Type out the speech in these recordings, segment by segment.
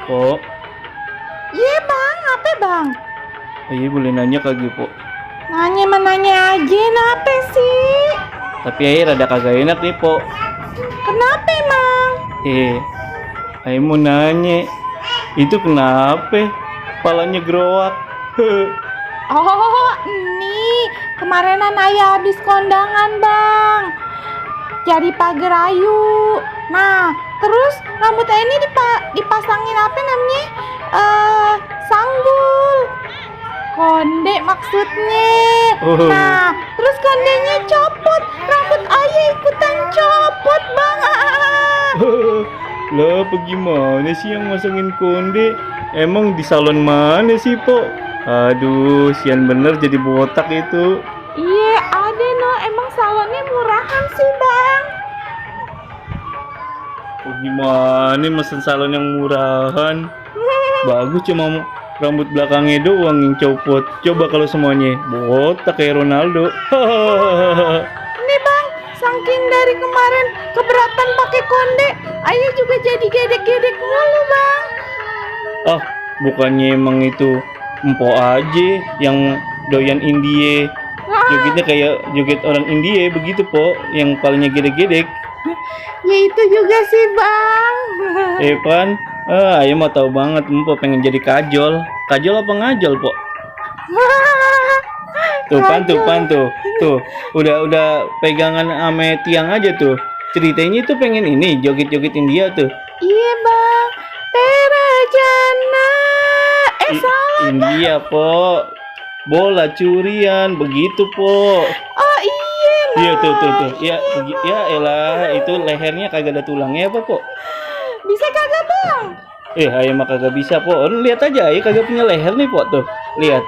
Po, Iya bang, apa bang? Ayah boleh nanya kagak po? Nanya aja, kenapa sih? Tapi ayah rada kagak enak nih po. Kenapa emang? Eh, ayah mau nanya, itu kenapa? Kepalanya gerowak. Oh, ini kemarinan ayah habis kondangan bang. Jadi pagar ayu. Nah, terus rambutnya ini dipasangin apa namanya? Sanggul. Konde maksudnya. Oh. Nah, terus kondenya copot. Rambut ayah ikutan copot bang. Lah, bagaimana sih yang masangin konde? Emang di salon mana sih po? Aduh, sian bener jadi botak itu. Iya, ada no. Emang salonnya murahan sih bang. Gimana mesen salon yang murahan? Bagus cuma rambut belakangnya doang yang copot. Coba kalau semuanya botak kayak Ronaldo. Nih bang, saking dari kemarin keberatan pakai konde, ayah juga jadi gedek-gedek mulu bang. Ah, bukannya emang itu empo aja yang doyan Indie. Jogetnya kayak joget orang Indie begitu po, yang palanya gede-gede. Ya itu juga sih bang. Pan, ayah mau tahu banget empo pengen jadi kajol. Kajol apa ngajol po? Tuh pan tuh. Udah pegangan ame tiang aja tuh. Ceritanya itu pengen ini joget-joget India tuh. Iya bang, Terajana. Salah. India po. Bola curian begitu po. Oh iya. Iya tuh. Ya elah itu lehernya kagak ada tulangnya apa po? Bisa kagak bang? Ayah mah kagak bisa po. Lihat aja ayah kagak punya leher nih po tuh. Lihat.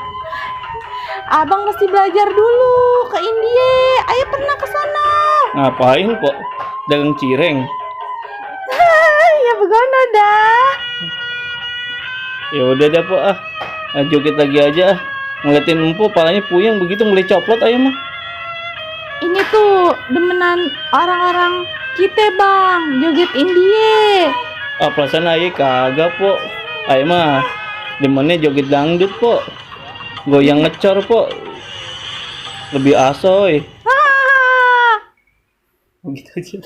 Abang mesti belajar dulu ke India. Ayah pernah ke sana. Ngapain po? Dagang cireng. Ya begono dah. Ya udah dah po ah. Joget lagi aja ah. Ngeliatin empo palanya puyeng begitu mulai coplot ayah mah. Ini tuh demenan orang-orang kita bang, joget India. Ah perasaan ayah kagak po. Ayah mah demennya joget dangdut po. Goyang ngecor po. Lebih asoy. Ah. Begitu aja.